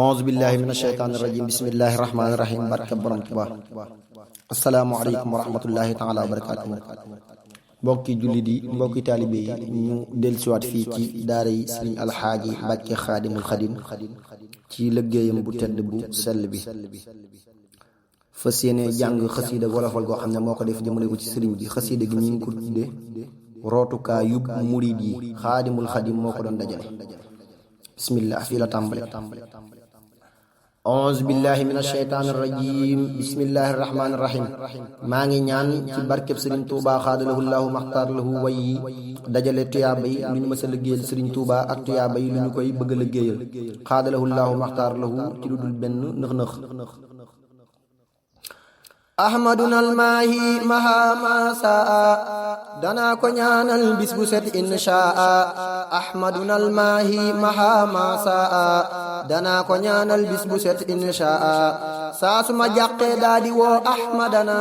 auzu billahi mina shaytaani rajim bismillahi rahmaani rahim barke borom Tuubaa assalaamu aleykum wa rahmatullahi taala wa barakaatuhu mbokki jullit yi mbokki taalibe yi ñu dellusiwaat fii ci daara yi sëriñ alxaaji Mbàkke xaadimul xadim ci liggéeyam bu tedd bu sell bi fas yéene jàng xasiida wolofal goo xam ne moo ko def jëmale ko ci sëriñ bi xasiida gi ñu ngi ko tudde rootukaay yub murid yi xaadimul xadim moo ko doon dajale bismillah fii la tàmbale auzu billahi min asheytaani irrajim bismillahi irrahmani irrahim maa ngi ñaan ci barkeb sëriñ Tuuba xaadalahu llahu maxtaar lahu way yi dajale tuyaaba yi lu ñu mës a liggéeyal sëriñ Tuuba ak tuyaaba yi lu ñu koy bëgg a liggéeyal xaadalahu llahu maxtaar lahu ci lu dul benn nëx-nëx ahmaduna almaahi maha ma saa danaa ko ñaanal bis bu set inshaa ahmaduna almaahi maha ma saa danaa ko ñaanal bis bu set inshaa saa suma jàqee daa di woo ahmadana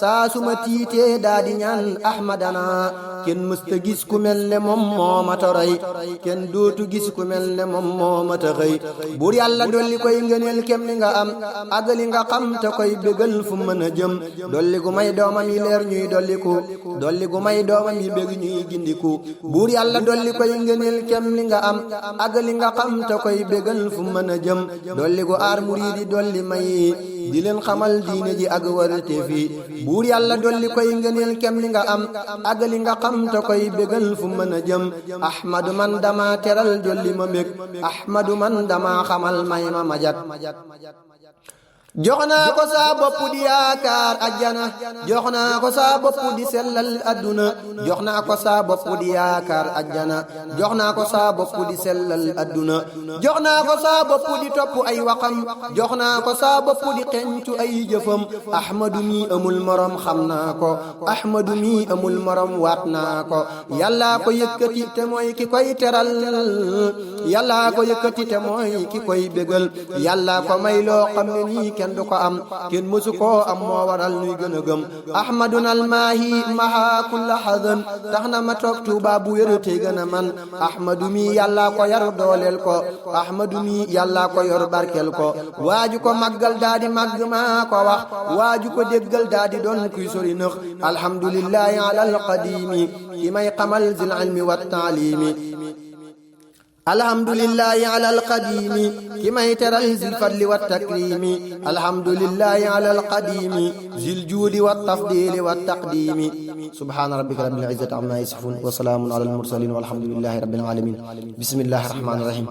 saa suma tiitee daa di ñaan ahmadana kenn mësta gis ku mel ne moom moo ma toroy kenn dootu gis ku mel ne moom moo ma taxëy buur yàlla dolli koy ngëneel kem li nga am ak li nga xam te koy bégal fu mën a jëm dolli gu may doomam yi leer ñuy dolliku dolli gu may doomam yi bég ñuy gindiku buur yàlla dolli koy ngëneel kem li nga am ak li nga xam te koy bégal fu mën a jëm dolli gu aar muriidi dolli may di leen xamal diine ji ak warate fi buur yàlla dolli koy ngëneel kem li nga am ak li nga xam te koy bégal fu mën a jëm ahmadu man dama teral dolli ma mbég ahmadu man dama xamal may ma majak jox naa ko saa bopp di yaakaar ajjana jox naa ko saa bopp di sellal adduna jox naa ko saa bopp di yaakaar ajjana jox naa ko saa bopp di sellal adduna jox naa ko saa bopp di topp ay waxam jox naa ko saa bopp di xencu ay jëfam ahmadu mi amul morom xam naa ko ahmadu mi amul morom waat naa ko yàllaa ko yëkkati te mooy ki koy teral yàllaa ko yëkkati te mooy ki koy bégal yàllaa ko may loo xam ne nii kenn du ko am kenn mësu koo am moo waral nuy gën a gëm ahmaduna almaahi maha kulla hadan tax na ma toog Tuuba bu wératee gën a man ahmadu mi yàllaa ko yar dooleel ko ahmadu mi yàllaa ko yor barkel ko waaju ko màggal daa di màgg maa ko wax waaju ko déggal daa di doon kuy sori nëx alhamdulillahi ala alqadimi ki may xamal zil ilmi wa taalimi alhamdulillahi ala alqadimi ki may teral zil fadli wa takrimi alhamdulillahi ala alqadimi zil juudi wa tafdili wa taqdimi subhana rabbika rabbil izzati amma yasifun wa salaamun ala almursalin walhamdulillahi rabbil alamin bismillahi rahmani rahim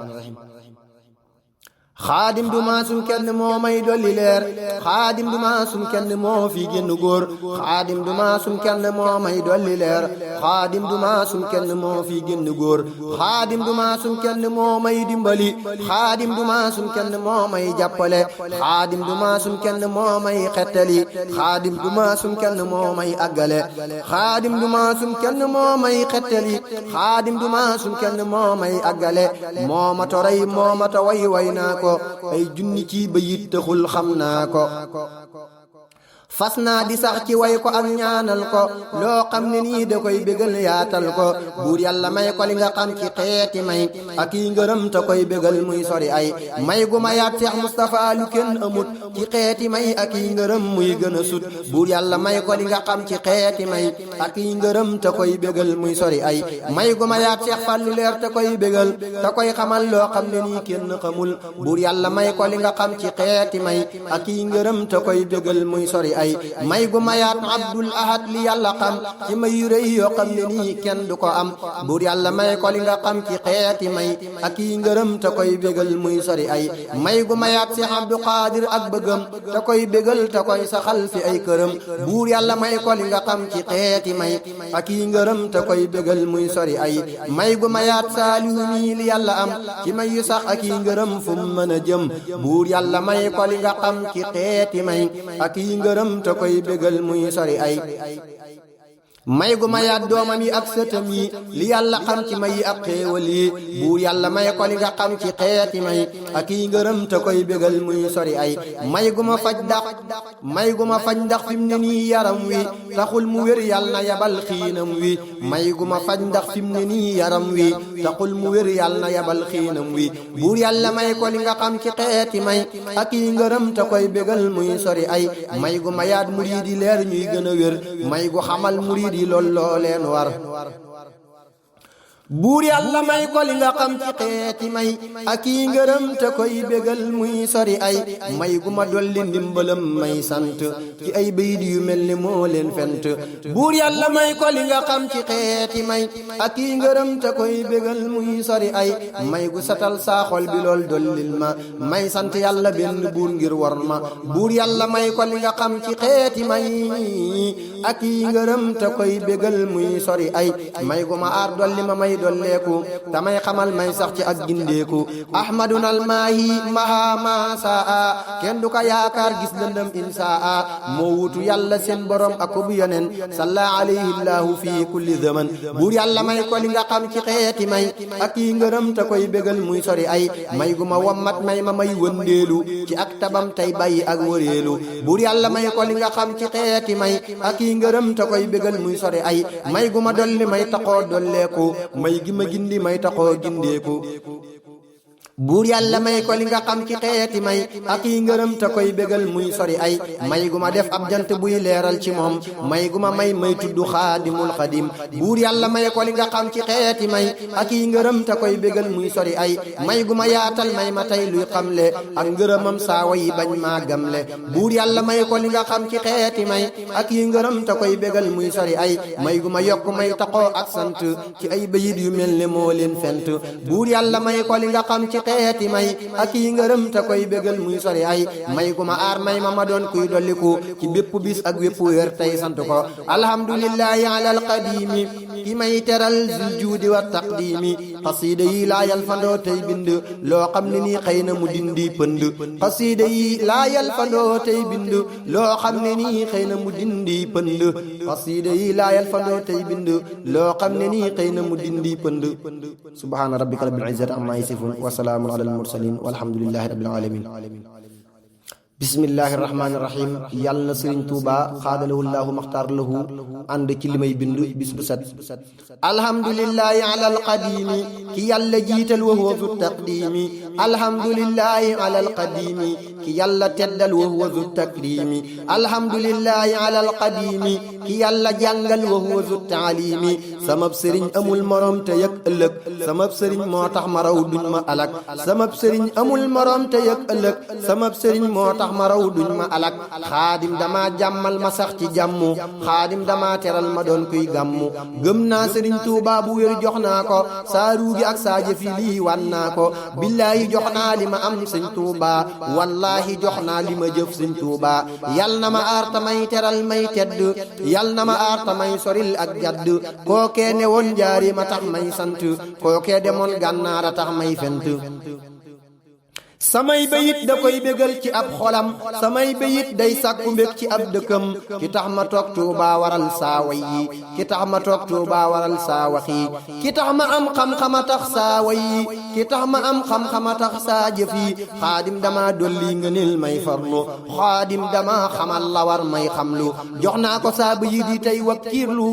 xaadim du maasum kenn moo may dolli leer xaadim du maasum kenn moo fi génn góor xaadim du maasum kenn moo may dolli leer xaadim du maasum kenn moo fi génn góor xaadim du maasum kenn moo may dimbali xaadim du maasum kenn moo may jàppale xaadim du maasum kenn moo may xettali xaadim du maasum kenn moo may àggale xaadim du maasum kenn moo may xettali xaadim du maasum kenn moo may àggale moo ma toray moo ma ta way naa ko ay junni ci bayit taxul xam naa ko fas naa di sax ci way ko ak ñaanal ko loo xam ne nii da koy bégal yaatal ko buur yàlla may ko li nga xam ci xeeti may ak yi ngërëm te koy bégal muy sori ay may gu ma yaat Seex Mustapha lu kenn amut ci xeeti may ak yi ngërëm muy gën a sut buur yàlla may ko li nga xam ci xeeti may ak yi ngërëm te koy bégal muy sori ay may gu ma yaat Seex Fallu leer te koy bégal te koy xamal loo xam ne nii kenn xamul buur yàlla may ko li nga xam ci xeeti may ak yi ngërëm te koy bégal muy sori ay may gu mayaat abdul ahad li yàlla xam ci may yu rëy yoo xam ne nii kenn du ko am buur yàlla may ko li nga xam ci xeeti may ak yi ngërëm te koy bégal muy sori ay may gu mayaat si abdu qaadir ak bëggam te koy bégal te koy saxal fi ay këram buur yàlla may ko li nga xam ci xeeti may ak yi ngërëm te koy bégal muy sori ay may gu mayaat saalihu nii li yàlla am ci may yu sax ak yi ngërëm fu mu mën a jëm buur yàlla may ko li nga xam ci xeeti may ak yi ngërëm te koy bégal muy sori ay may gu ma yaat doomam yi ak sëtam yi li yàlla xam ci may yi ak xéewal yi buur yàlla may ko li nga xam ci xeeti may ak yi ngërëm te koy bégal muy sori ay may gu ma faj ndax fi mu ne nii yaram wi taxul mu wér yàlla na yabal xiinam wi may gu ma faj ndax fi mu ne nii yaram wi taxul mu wér yàlla na yabal xiinam wi buur yàlla may ko li nga xam ci xeeti may ak yi ngërëm te koy bégal muy sori ay may gu ma yaat murid yi leer ñuy gën a wér may gu xamal murid di lool loo leen war buur yàlla may ko li nga xam ci xeeti may ak yi ngërëm te koy bégal muy sori ay may gu ma dolli ndimbalam may sant ci ay bayit yu mel ni moo leen fent buur yàlla may ko li nga xam ci xeeti may ak yi ngërëm te koy bégal muy sori ay may gu satal saa xol bi lool dollil ma may sant yàlla benn buur ngir war ma buur yàlla may ko li nga xam ci xeeti may ak yi ngërëm te koy bégal muy sori ay may gu ma aar dolli ma may dolleeku tamay xamal may sax ci ak gindeeku ahmaduna almaahi maha ma saa kenn du ko yaakaar gis lëndëm insaa moo wutu yàlla seen borom ak bu yonen salla alayhi llahu fi kulli zaman buur yàlla may ko li nga xam ci xeeti may ak yi ngërëm te koy bégal muy sori ay may gu ma wammat may ma may wëndeelu ci ak tabam tey bàyyi ak wëreelu buur yàlla may ko li nga xam ci xeeti may ak yi ngërëm te koy bégal muy sori ay may gu ma dolli may taxoo dolleeku may gi ma gindi may taxoo gindeeku buur yàlla may ko li nga xam ci xeeti may ak yi ngërëm te koy bégal muy sori ay may gu ma def ab jant buy leeral ci moom may gu ma may tudd xaadimul xadim buur yàlla may ko li nga xam ci xeeti may ak yi ngërëm te koy bégal muy sori ay may gu ma yaatal may ma tey luy xamle ak ngërëmam saawa yi bañ maa gamle buur yàlla may ko li nga xam ci xeeti may ak yi ngërëm te koy bégal muy sori ay may gu ma yokk may taxoo ak sant ci ay bayit yu mel ne moo leen fent buur yàlla may ko li nga xam ci xeeti may ak yi ngërëm te koy bégal muy sori ay may gu ma aar may ma doon kuy dolliku ci bépp bis ak bépp wér tey sant ko alhamdulillahi ala alqadimi ki may teral zil juudi wa taqdimi xasiida yi laayal fandoo tey bind loo xam ne nii xëy na mu dindi pënd xasiida yi laayal fandoo tey bind loo xam ne nii xëy na mu dindi pënd xasiida yi laayal fandoo tey bind loo xam ne nii xëy na mu dindi pënd subhaana rabbika rabbil izzati amma yasifun wa salaamun ala al mursalin walhamdulillahi rabbil alamin bismillahi rahmaani rahim yàlla na sëriñ Tuuba xaadalahu llahu maxtaar lahu ànd ci li may bind bis bu set alhamdulillahi ala alqadimi ki yàlla jiital wa huwa zu taqdimi alhamdulillahi ala alqadimi ki yàlla teddal wa huwa zu takrimi alhamdulillahi ala alqadimi ki yàlla jàngal wa huwa zu taalimi samab sëriñ amul morom te yëg ëllëg samab sëriñ moo tax ma raw duñ ma alak samab sëriñ amul morom te yëg ëllëg samab sëriñ moo tax ma raw duñ ma alak xaadim dama jàmmal ma sax ci jàmmu xaadim dama teral ma doon kuy gàmmu gëm naa sëriñ Tuuba bu wér jox naa ko saa ruugi ak saa jëfi lii wan naa ko billaahi jox naa li ma am sëñ Tuuba wallaahi jox naa li ma jëf sëñ Tuuba yal na ma aar ta may teral may tedd yal na ma aar ta may soril ak jadd kookee ne woon jaari ma tax may sant kookee demoon gànnaara tax may fent samay bayit da koy bégal ci ab xolam samay bayit day sàkku mbég ci ab dëkkam ki tax ma toog Tuuba waral saa way yi ki tax ma toog Tuuba waral saa wax yi ki tax ma am xam-xama tax saa way yi ki tax ma am xam-xama tax saa jëf yi xaadim dama dolli ngëneel may farlu xaadim dama xamal la war may xamlu jox naa ko saa bayit yi tey wakkiirlu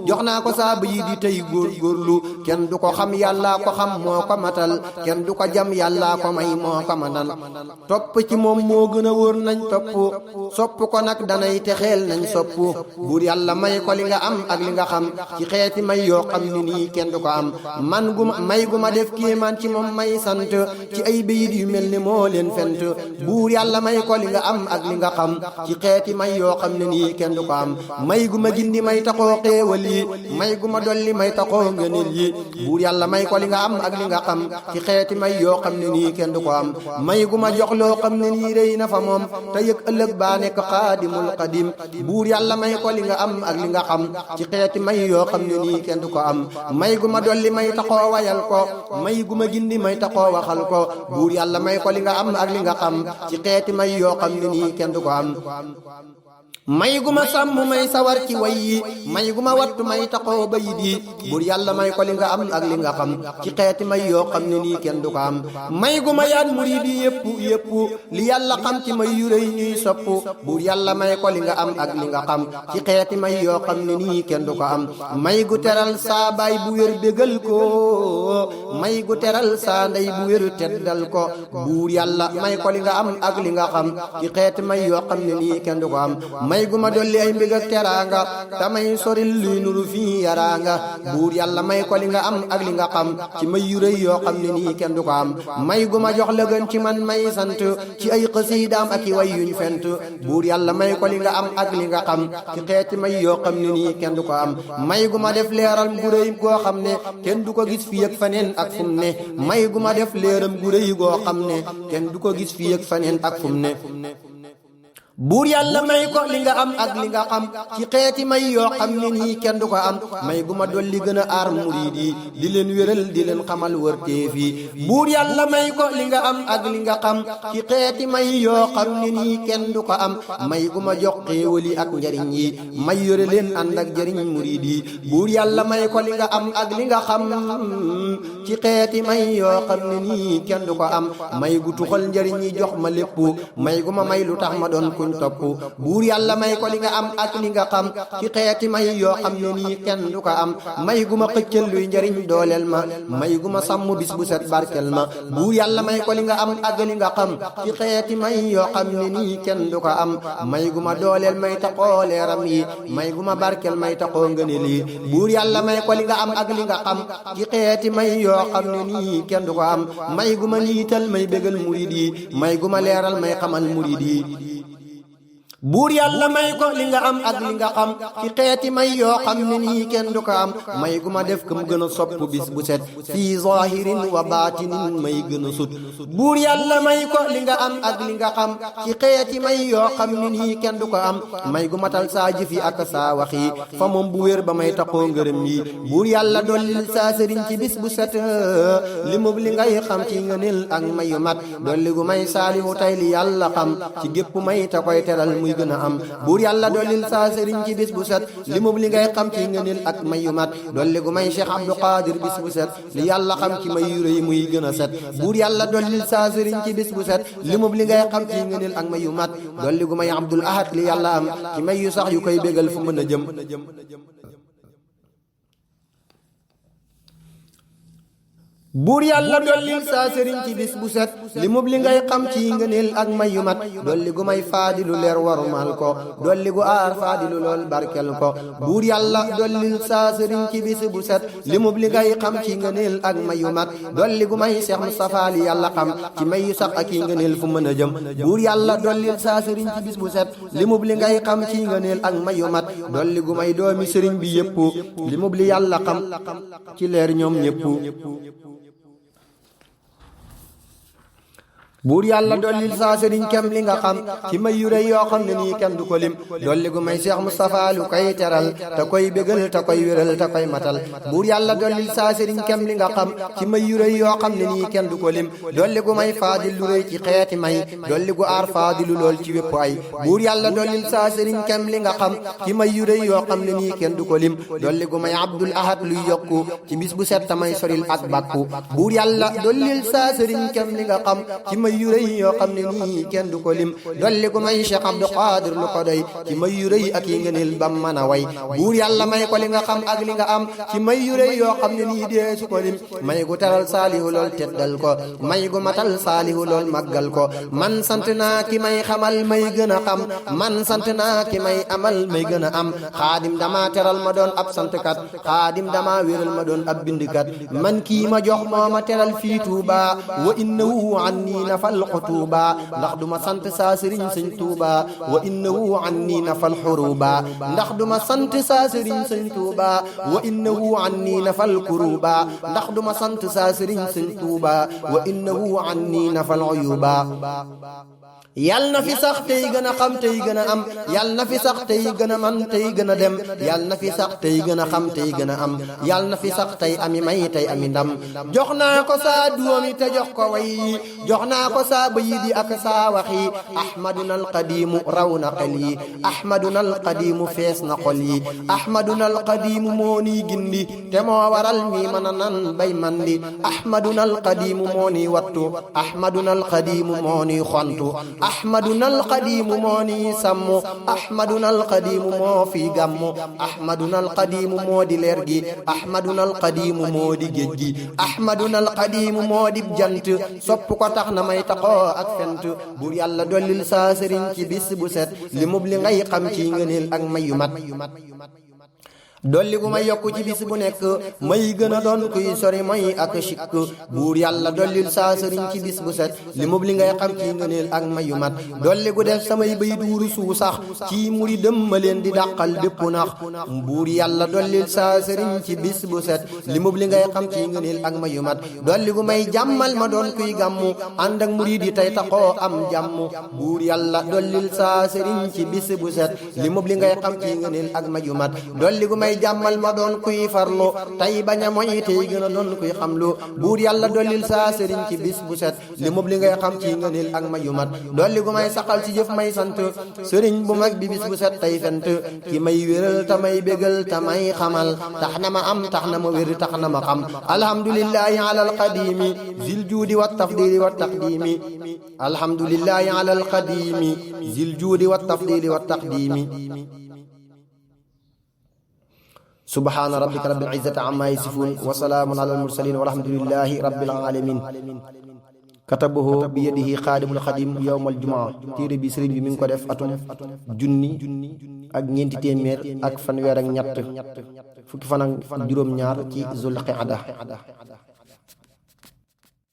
jox naa ko saa bayit yi tey góorgóorlu kenn du ko xam yàllaa ko xam moo ko matal kenn du ko jam yàllaa ko may moo ko manal topp ci moom moo gën a wóor nañ topp sopp ko nag danay texeel nañ sopp buur yàlla may ko li nga am ak li nga xam ci xeeti may yoo xam ne nii kenn du ko am man gu ma may gu ma def kéemaan ci moom may sant ci ay bayit yu mel ni moo leen fent buur yàlla may ko li nga am ak li nga xam ci xeeti may yoo xam ne nii kenn du ko am may gu ma gindi may taxoo xéewal yi may gu ma dolli may taxoo ngëneel yi buur yàlla may ko li nga am ak li nga xam ci xeeti may yoo xam ne nii kenn du ko am may gu ma jox loo xam ne nii rëy na fa moom te yëg ëllëg baa nekk xaadimul xadim buur yàlla may ko li nga am ak li nga xam ci xeeti may yoo xam ne nii kenn du ko am may gu ma dolli may taxoo wayal ko may gu ma gindi may taxoo waxal ko buur yàlla may ko li nga am ak li nga xam ci xeeti may yoo xam ne nii kenn du ko am may gu ma sàmm may sawar ci way yi may gu ma wattu may taxoo bayit yi bur yàlla may ko li nga am ak li nga xam ci xeeti may yoo xam ne nii kenn du ko am may gu ma yaan murid yi yépp li yàlla xam ci may yu rëy ñuy sopp bur yàlla may ko li nga am ak li nga xam ci xeeti may yoo xam ne nii kenn du ko am may gu teral saa baay bu wér bégal ko may gu teral saa ndey bu wér teddal ko buur yàlla may ko li nga am ak li nga xam ci xeeti may yoo xam ne nii kenn du ko am may gu ma dolli ay mbég ak teraanga te may soril luy nuru fii yaraanga buur yàlla may ko li nga am ak li nga xam ci may yu rëy yoo xam ne nii kenn du ko am may gu ma jox la gën ci man may sant ci ay xasiidaam ak i way yuñ fent buur yàlla may ko li nga am ak li nga xam ci xeeti may yoo xam ne nii kenn du ko am may gu ma def leeral gu rëy goo xam ne kenn du ko gis fii ak faneen ak fu mu ne may gu ma def leeram gu rëy goo xam ne kenn du ko gis fii ak faneen ak fu mu ne buur yàlla may ko li nga am ak li nga xam ci xeeti may yoo xam ne nii kenn du ko am may gu ma dolli gën a aar murid yi di leen wéral di leen xamal wërteef yi buur yàlla may ko li nga am ak li nga xam ci xeeti may yoo xam ne nii kenn du ko am may gu ma jox xéewal yi ak njariñ yi may yore leen ànd ak jariñ murid yi buur yàlla may ko li nga am ak li nga xam ci xeeti may yoo xam ne nii kenn du ko am may gu tuxal njariñ yi jox ma lépp may gu ma may lu tax ma doon kuñ topp buur yàlla may ko li nga am ak li nga xam ci xeeti may yoo xam ne nii kenn du ko am may gu ma xëccal luy njariñ dooleel ma may gu ma sàmm bis bu set barkel ma buur yàlla may ko li nga am ak li nga xam ci xeeti may yoo xam ne nii kenn du ko am may gu ma dooleel may taxoo leeram yi may gu ma barkel may taxoo ngëneel yi buur yàlla may ko li nga am ak li nga xam ci xeeti may yoo xam ne nii kenn du ko am may gu ma niital may bégal murid yi may gu ma leeral may xamal murid yi buur yàlla may ko li nga am ak li nga xam ci xeeti may yoo xam ne nii kenn du ko am may gu ma def kam gën a sopp bis bu set fii zahirin wa baatinin may gën a sut buur yàlla may ko li nga am ak li nga xam ci xeeti may yoo xam ne nii kenn du ko am may gu matal saa jëf yi ak saa wax yi fa moom bu wér ba may taxoo ngërëm yi buur yàlla dollil saa sëriñ ci bis bu set li mub li ngay xam ci ngëneel ak mayu mat dolli gu may saalihu tay li yàlla xam ci gépp may ta koy teral muy gën a am buur yàlla dollil saa sëriñ ci bis bu set li mub li ngay xam ci ngëneel ak mayu mat dolli gu may Cheikh Abdou Qadir bis bu set li yàlla xam ci may yu rëy muy gën a set buur yàlla dollil saa sëriñ ci bis bu set li mub li ngay xam ci ngëneel ak mayu mat dolli gu may Abdul Ahad li yàlla am ci may yu sax yu koy bégal fu mën a jëm buur yàlla dollil saa sëriñ ci bis bu set li mub li ngay xam ci ngëneel ak mayu mat dolli gu may faadilu leer warumal ko dolli gu aar faadilu lool barkel ko buur yàlla dollil saa sëriñ ci bis bu set li mub li ngay xam ci ngëneel ak mayu mat dolli gu may Cheikh Moustapha li yàlla xam ci may yu sax ak i ngëneel fu mën a jëm buur yàlla dollil saa sëriñ ci bis bu set li mub li ngay xam ci ngëneel ak mayu mat dolli gu may doomi sëriñ bi yépp li mub li yàlla xam ci leer ñoom ñépp buur yàlla dollil saa sëriñ kem li nga xam ci may yu rëy yoo xam ne nii kenn du ko lim dolli gu may Cheikh Moustapha lu koy teral te koy bégal te koy wéral te koy matal buur yàlla dollil saa sëriñ kem li nga xam ci may yu rëy yoo xam ne nii kenn du ko lim dolli gu may faadil lu rëy ci xeeti may dolli gu aar faadilu lool ci wépp ay buur yàlla dollil saa sëriñ kem li nga xam ci may yu rëy yoo xam ne nii kenn du ko lim dolli gu may Abdul Ahad luy yokku ci bis bu set tamay soril ak bàkku buur yàlla dollil saa sëriñ kem li nga xam ci may yu rëy yoo xam ne nii kenn du ko lim dolli gu may Cheikh Abdou Qadir lu ko doy ci may yu rëy ak yi ngëneel bam mën a way buur yàlla may ko li nga xam ak li nga am ci may yu rëy yoo xam ne nii dee su ko lim may gu teral saalihu lool teddal ko may gu matal saalihu lool màggal ko man sant naa ki may xamal may gën a xam man sant naa ki may amal may gën a am xaadim dama teral ma doon ab santkat xaadim dama wéral ma doon ab bindkat man kii ma jox moo ma teral fii Tuuba wa innahu anni nafal xutuuba ndax duma sant saa sëriñ sëñ Tuuba wa innahu anni nafal xuruba ndax duma sant saa sëriñ sëñ Tuuba wa innahu anni nafal kuruba ndax duma sant saa sëriñ sëñ Tuuba wa innahu anni nafal uyuba yal na fi sax tey gën a xam tey gën a am yal na fi sax tey gën a man tey gën a dem yal na fi sax tey gën a xam tey gën a am yal na fi sax tey ami may tey ami ndam jox naa ko saa duwami te jox ko way jox naa ko saa bayidi ak saa waxi ahmaduna alqadimu raw na xel yi ahmaduna alqadimu fees na xol yi ahmaduna alqadimu moo nii gindi te moo waral mi mën a nan bay mandi ahmaduna alqadimu moo nii wattu ahmaduna alqadimu moo nii xontu ahmaduna alqadimu moo nii sammu ahmaduna alqadimu moo fi gàmmu ahmaduna alqadimu moo di leer gi ahmaduna alqadimu moo di géej gi ahmaduna alqadimu moo di jant sopp ko tax na may taxoo ak fent buur yàlla dollil saa sëriñ ci bis bu set li mub li ngay xam ci ngëneel ak mayu mat dolli gu may yokku ci bis bu nekk may gën a doon kuy sori mooy ak sikk buur yàlla dollil saa sëriñ ci bis bu set li mub li ngay xam ci ngëneel ak mayu mat dolli gu def samay bay duuru suu sax ci muri dëm ma leen di dàqal bépp nax buur yàlla dollil saa sëriñ ci bis bu set li mub li ngay xam ci ngëneel ak mayu mat dolli gu may jàmmal ma doon kuy gàmmu ànd ak muri di tey taxoo am jàmm buur yàlla dollil saa sëriñ ci bis bu set li mub li ngay xam ci ngëneel ak mayu mat dolli gu may jàmmal ma doon kuy farlu tey bañ a moy tey gën a doon kuy xamlu buur yàlla dollil saa sëriñ ci bis bu set li mub li ngay xam ci ngëneel ak mayu mat dolli gu may saxal ci jëf may sant sëriñ bu mag bi bis bu set tey fent ki may wéral ta may bégal ta may xamal tax na ma am tax na ma wér tax na ma xam alhamdulillahi ala alqadimi zil juudi wa tafdili wa taqdimi alhamdulillahi ala alqadimi zil juudi wa tafdili wa taqdimi subhaana rabbika rabbil izzati amma yasifun wa salaamun ala al-mursalin walhamdulillahi rabbil alamin katabahu bi yadihi xaadimul xadim yowmal jumaa téere bi sëriñ bi mi ngi ko def atum junni ak ñeenti téeméer ak fanweer ak ñett fukki fan ak juróom-ñaar ci zul qa'da